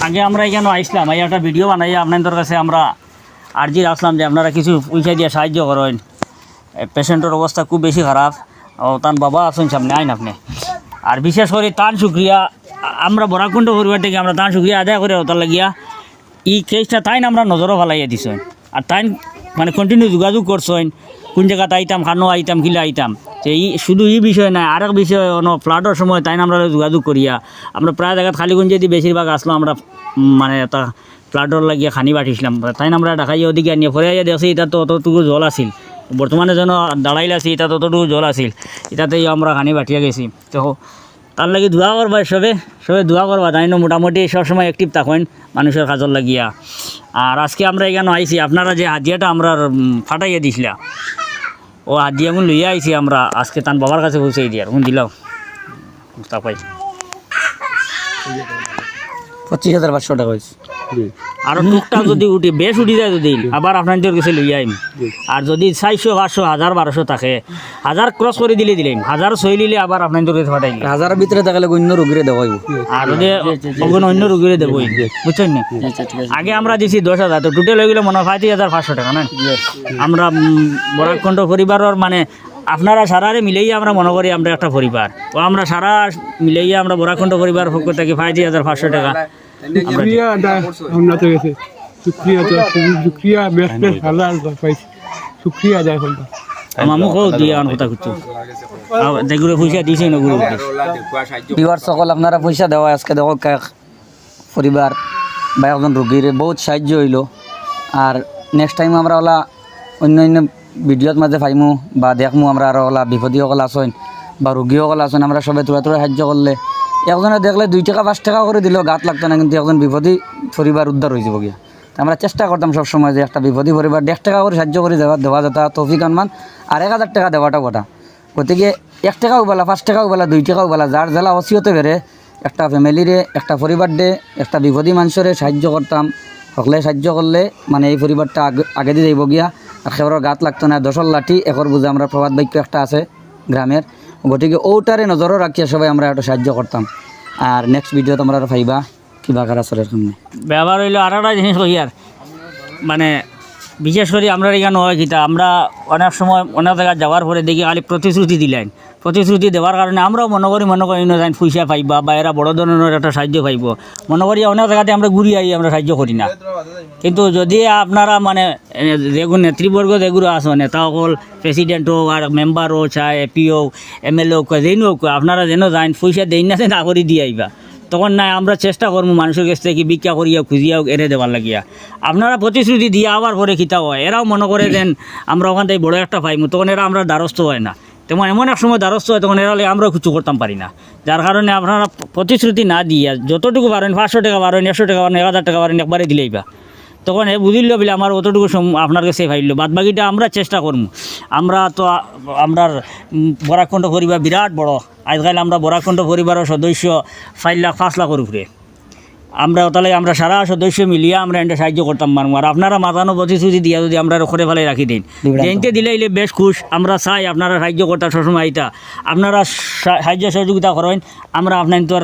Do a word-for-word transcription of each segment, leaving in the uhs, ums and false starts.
আগে আমরা ইকানো আইছলাম, আইয়া একটা ভিডিও বানাইয়া আপনাইনতর কাছে আমরা আরজি রাখছলাম যে আপনারা কিছু পয়সা দিয়া সাহায্য করইন। এ, পেশেন্টর অবস্থা খুব বেশি খারাপ। ও, তান বাবা আছইন সামনে, আইন আপনে। আর বিশেষ করি তান শুক্রিয়া, আ-, আমরা বরাককুণ্ড পরিবার থাকি আমরা তান শুক্রিয়া আদায় করি ওটার লাগিয়া। ই কেসটা তাইন আমরা নজরো ফালাইয়া দিছইন। আর তাইন মানে continue যোগাযোগ করছইন, কোন জাগাত আইতাম, খানো আইতাম, কিলা আইতাম। তে ই শুধু ই বিষয় নায়, আরেক বিষয় অনো ফ্লাডর সময় তাইন আমরা যোগাযোগ করিয়া, আমরা প্রায় জাগাত খালিগঞ্জেদি বেশিরভাগ আছলাম আমরা, উম, মানে এটা ফ্লাডর লাগিয়া খানি বাটিছলাম। তাইন আমরা ঢাকাইয়া ওদিকে আনিয়া পরে আইয়া দেখছি ইটা তো অতটুকু জল আছিল, বর্তমানে যেন দাঁড়াইল আছে, ইটা তো অতটুকু জল আছিল, ইটাতেই আমরা খানি বাটিয়া গেছি। তো তার লাগি দোয়া করবা সবে, সবে দোয়া করবা। তাইন মোটামুটি সবসময় অ্যাক্টিভ থাকইন মানুষর কাজর লাগিয়া। আর আজকে আমরা ইকানো আইছি, আপনারা যে হাদিয়াটা আমরা, উম, ফাটাইয়া দিছলা, ও হাদিয়াগুন লইয়া আইছি আমরা, আজকে তান বাবার কাছে পৌঁছাই দিয়ার। হুন দিলাও, মুস্তাক ভাই। পঁচিশ হাজার পাঁচশো টাকা অইছে। আরো টুকটাক যদি উঠি, বেশ উঠি যায় যদি, আবার আপনাইনতর গেছে লইয়া আইমু। আর যদি চাইরশো, পাঁচশো, হাজার, বারোশো থাকে, হাজার ক্রস করি দিলে দিলাইমু, হাজার ছইলিলে আবার আপনাইনতর গেছে ফাটাইলে। হাজারর ভিতরে থাকলে অন্য রুগীরে দেওয়া অইবো। আর যদি অন্য রুগীরে দেবো, বুঝছইন নি? আগে আমরা দিছি দশ হাজার, তো টোটাল অইগেলো মনো অয় পঁয়ত্রিশ হাজার পাঁচশো টাকা, না? আমরা, উম, বরাককুণ্ড পরিবারর মানে আপনারা সারারে মিলাইয়া আমরা মনো করি আমরা একটা পরিবার। ও আমরা সারা মিলাইয়া আমরা বরাককুণ্ড পরিবার পক্ষ থাকি পঁয়ত্রিশ হাজার পাঁচশো টাকা। শুক্রিয়া আদায়, আমরা তো গেছে। শুক্রিয়া আদায়, শুক্রিয়া, বেশ বেশ ভালা পাইছি। শুক্রিয়া আদায় করলাম। মামু কও দিয়া আন কথা কিছু। আও, যেগুরে পয়সা দিছে না, ওগুরে দিছে। ভিউয়ার্স সকল, আপনারা পয়সা দেওয়া আজকে দেখো কা-, পরিবার বা একজন রুগীর বহুত সাহায্য অইলো। আর নেক্সট টাইম আমরা ওলা অন্য অন্য ভিডিওর মাঝে পাইমু বা দেখমু আমরা আরো ওলা বিপদী সকল আছইন বা রুগী সকল আছইন, আমরা সবে থুড়া থুড়া সাহায্য করলে একজনে দেখলে দুই টাকা পাঁচ টাকা করি দিলেও গাত লাগতো না, কিন্তু একজন বিপদী পরিবার উদ্ধার অইযিবো গিয়া। তো আমরা চেষ্টা করতাম সব সময় যে একটা বিপদী পরিবার এক টাকা করি সাহায্য করি দেওয়া, দেওয়া যেতা তৌফিক আনমান, আর এক হাজার টাকা দেওয়াটাও কথা। গতিকে এক টাকাও বালা, পাঁচ টাকাও বালা, দুই টাকাও বালা, যার যেলা অসিয়তে বেড়ে একটা ফ্যামিলিরে, একটা পরিবাররে, একটা বিপদী মানষরে সাহায্য করতাম। হকলে সাহায্য করলে মানে এই পরিবারটা আগে, আগেদি যাইবো গিয়া। আর কেউরর গাত লাগতো না, দশর লাঠি একর বুঝা, আমরা প্রবাদ বাক্য একটা আছে গ্রামের। গতিকে ওটারে নজরো রাখিয়া সবাই আমরা একটু সাহায্য করতাম। আর নেক্সট ভিডিওত আমরা আরো পাইবা। কিবা খারাপ চলের সামনে। ব্যাপার অইলো আর একটা জিনিস কইয়ার, মানে, বিশেষ করি আমরার ইখান অয় কিতা, আমরা অনেক সময় অনেক জাগাত যাওয়ার পরে দেখি খালি প্রতিশ্রুতি দিলাইন। প্রতিশ্রুতি দেওয়ার কারণে আমরাও মনো করি, মনো করি না যাইন পয়সা পাইবা বা এরা বড় ধরনর একটা সাহায্য পাইবো। মনো করি অনেক জাগাত আমরা ঘুরি আই, আমরা সাহায্য করি না। কিন্তু যদি আপনারা, মানে, এ, যেগু নেতৃবর্গ যেগুলো আছো, নেতা সকল, প্রেসিডেন্ট অউক আর মেম্বার অউক, চাই এমপি অউক, এমএলএ অউক, যেইন অউক, আপনারা যেন যাইন, পয়সা দেইন না, না করি দিয়া আইবা। তখন নায়, আমরা চেষ্টা করমু মানষর গেছ থাকি ভিক্ষা করিয়া, খুজিয়া অউক, এরে দেবার লাগিয়া। আপনারা প্রতিশ্রুতি দিয়া আবার পরে কিতা অয়, এরাও মনো করে যেন আমরা অখান থাকি বড় একটা পাইমু, তখন এরা আমরার দ্বারস্থ অয় না। তেমন এমন এক সময় দ্বারস্থ অয়, তখন এরার লাগি আমরাও কিচ্ছু করতাম পারি না। যার কারণে আপনারা প্রতিশ্রুতি না দিয়া যতটুকু পারইন, পাঁচশো টাকা পারইন, একশো টাকা পারইন, এক হাজার টাকা পারইন, একবারে দিলাইবা। তখন হে বুঝিলো বুলে আমার অতটুকু সম-, আপনার গেছে পাইলো, বাদ বাকিটা আমরা চেষ্টা করমু। আমরা তো আ-, আমরার, উম, বরাককণ্ঠ পরিবার বিরাট বড়। আজকাল আমরা বরাককণ্ঠ পরিবারর সদস্য চাইর লাখ, পাঁচ লাখর উপরে। আমরা তাইলে আমরা সারা সদস্য মিলিয়া আমরা এনটা সাহায্য করতাম পারমু। আর আপনারা মাতানো প্রতিশ্রুতি দিয়া যদি আমরারে করে ফালাই রাখি দেইন, বিভ্রান্ত। যেইনতে দিলাইলে বেশ খুশ, আমরা চাই আপনারা সাহায্য করতা সবসময় আইতা। আপনারা সা-, সাহায্য সহযোগিতা করইন, আমরা আপনাইনতর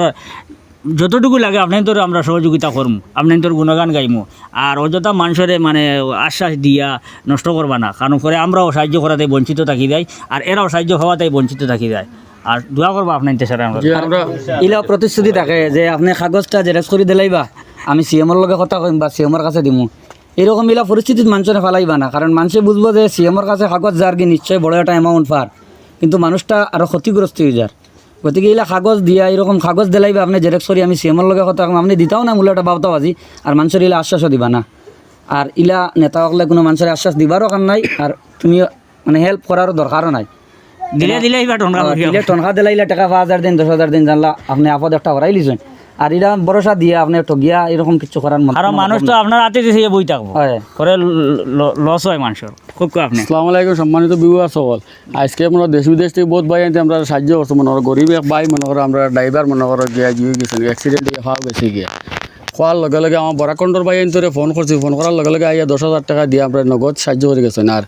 যতটুকু লাগে আপনাইনতর আমরা সহযোগিতা করমু, আপনাইনতর গুণগান গাইমু। আর অযথা মানষরে মানে আশ্বাস দিয়া নষ্ট করবা না, কারণ পরে আমরাও সাহায্য করাতে বঞ্চিত থাকি যাই, আর এরাও সাহায্য পাওয়াতে বঞ্চিত থাকি যায়। আর দোয়া করবা আপনাইনতে সারা আমরা। জি, আমরা ইলা প্রতিশ্রুতি থাকে যে আপনে কাগজটা জেরক্স করি দিলাইবা, আমি সিএমওর লগে কথা কইম বা সিএমওর কাছে দিমু। এরকম ইলা পরিস্থিতিত মানষরে ফালাইবা না, কারণ মানষে বুঝবো যে সিএমওর কাছে কাগজ যার কি নিশ্চয় বড় একটা অ্যামাউন্ট পার, কিন্তু মানুষটা আরো ক্ষতিগ্রস্ত অইযার। গতিকে ইলা কাগজ দিয়া, এরকম কাগজ দিলাইবা আপনে জেরক্স করি, আমি সিএমওর লগে কথা কইম, আপনে দিতাও না মূলত একটা বাউতাবাজি, আর মানষরে ইলা আশ্বাসও দিবা না। আর ইলা নেতা অকলে কুনু মানষরে আশ্বাস দিবারও কাম নাই, আর তুমি মানে হেল্প করারও দরকারও নাই। দিলে দিলে ইবা টনকা আহ, করিয়া। দিলে টনকা দিলাইলা, টেকা পাঁচ হাজার দিন, দশ হাজার দিন জানলা, আপনে আপদ একটা হরাইলিছইন। আর ইরা ভরসা দিয়া আপনে ঠগিয়া এরকম কিছু করার মন-, কারণ কোনো মানুষ রকম তো নাই। আপনার আতে দিছে, বই থাকবো। হয়। করে ল-, ল-, লস অয় মানষর। খুব কম আপনে। আসসালামু আলাইকুম, সম্মানিত ভিউয়ার্স সকল। আইজকে আমরা দেশ বিদেশ থাকি বউত ভাইয়াইন্তে আমরারে সাহায্য করছে, মনো করো গরিব এক ভাই, মনো করো আমরার ড্রাইভার, মনো করো গিয়া গিয়া গেছইন, অ্যাক্সিডেন্ট অইয়া পাও গেছে গিয়া। কওয়ার লগে লগে আমার বরাককণ্ঠর ভাইয়াইন্তরে ফোন করছি, ফোন করার লগে লগে আইয়া দশ হাজার টেকা দিয়া আমরারে নগদ সাহায্য করি গেছইন। আর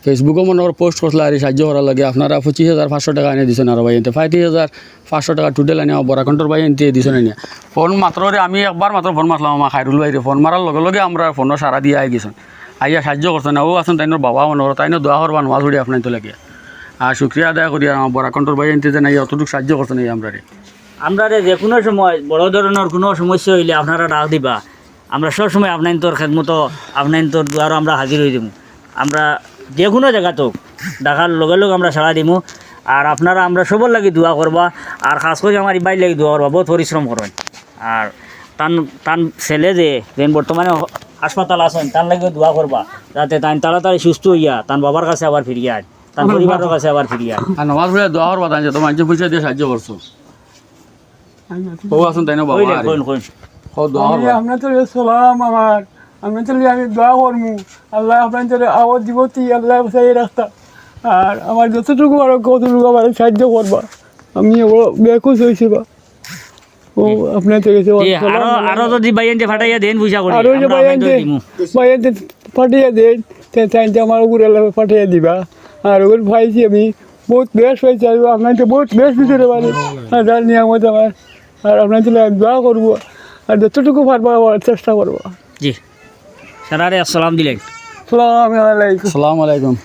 Facebook-ও মনে করো post করছিলা আর এই সাহায্য করার লাগি, আপনারা পঁচিশ হাজার পাঁচশো টেকা আনিয়া দিছইন, আর ভাইয়াইন্তে পঁয়ত্রিশ হাজার পাঁচশো টেকা আনিয়া দিছইন আনিয়া। ফোন মাত্র রে, আমি একবার মাত্র ফোন মারছিলাম আমার খায়রুল ভাইরে, ফোন মারার লগে লগে আমরার ফোনো সাড়া দিয়া আই গেছইন, আইয়া সাহায্য করছইন। অউ আছইন তাইনর বাবা, মনে করো তাইনও দোয়া করবা নমাজ পড়ি আপনাইন্তর লাগি। আর শুক্রিয়া আদায় করি আর আমার বরাক কন্ট্রোর ভাইয়াইন্তে যে আইয়া অতটুক সাহায্য করছইন এই আমরারে। আমরারে যে কুনু সময় বড় ধরনর কুনু সমস্যা অইলে আপনারা ডাক দিবা, আমরা সব সময় আপনাইন্তর খেদমতো, আপনাইন্তর দুয়ারো আমরা হাজির অই যাইমু। আমরা যে কুনু জাগাত অউক, ডাকার লগে লগে আমরা সাড়া দিমু। আর আপনারা আমরার সবর লাগি দোয়া করবা, আর খাছ করি আমার ই ভাইর লাগি দোয়া করবা, বউত পরিশ্রম করইন। আর তান, তান ছেলে যে, যেইন বর্তমানে হ-, হাসপাতাল আছইন, তান লাগিও দোয়া করবা, যাতে তাইন তাড়াতাড়ি সুস্থ অইয়া তান বাবার কাছে আবার ফিরিয়া আইন, তান পরিবারর কাছে আবার ফিরিয়া আইন। আর নমাজ পড়িয়া দোয়া করবা তাইন, যত মাইনষে পয়সা দিয়া সাহায্য করছো। অউ আছইন তাইনর বাবা। Coin, coin. অউ দোয়া করবা। আপনাইন্তর সালাম আমার, আপনাইন্তর লাগি আমি দোয়া করমু। আল্লায় আপনাইন্তরে আওয়াজ দিবো তি, আল্লায় বাঁচাইয়া রাখতা। আর আমার যতটুকু পারো, কতটুকু পারো সাহায্য করবা। আমি অউ বেকুব অইছি বা। অউ আপনাইন্তর গেছে জি, আরো, আরো যদি ভাইয়াইন্তে পাঠাইয়া দেইন পয়সা করি, আরো যে আমরা আপনাইন্তরে দিমু। ভাইয়াইন্তে পাঠাইয়া দেইন, তে তাইন্তে আমার উপরে আল্লায় পাঠাইয়া দিবা। আর অগুন পাইছি আমি, বউত বেশ পাইছি, আর আপনাইন্তে বউত বেশ দিছে রে বাবা। আর যার নিয়ামত আমার, আর আপনাইন্তর লাগি দোয়া করবো, আর যতটুকু পারবা চেষ্টা করবো। জি, সারারে আসসালাম দিলাইন। আসসালামু আলাইকুম। আসসালামু আলাইকুম।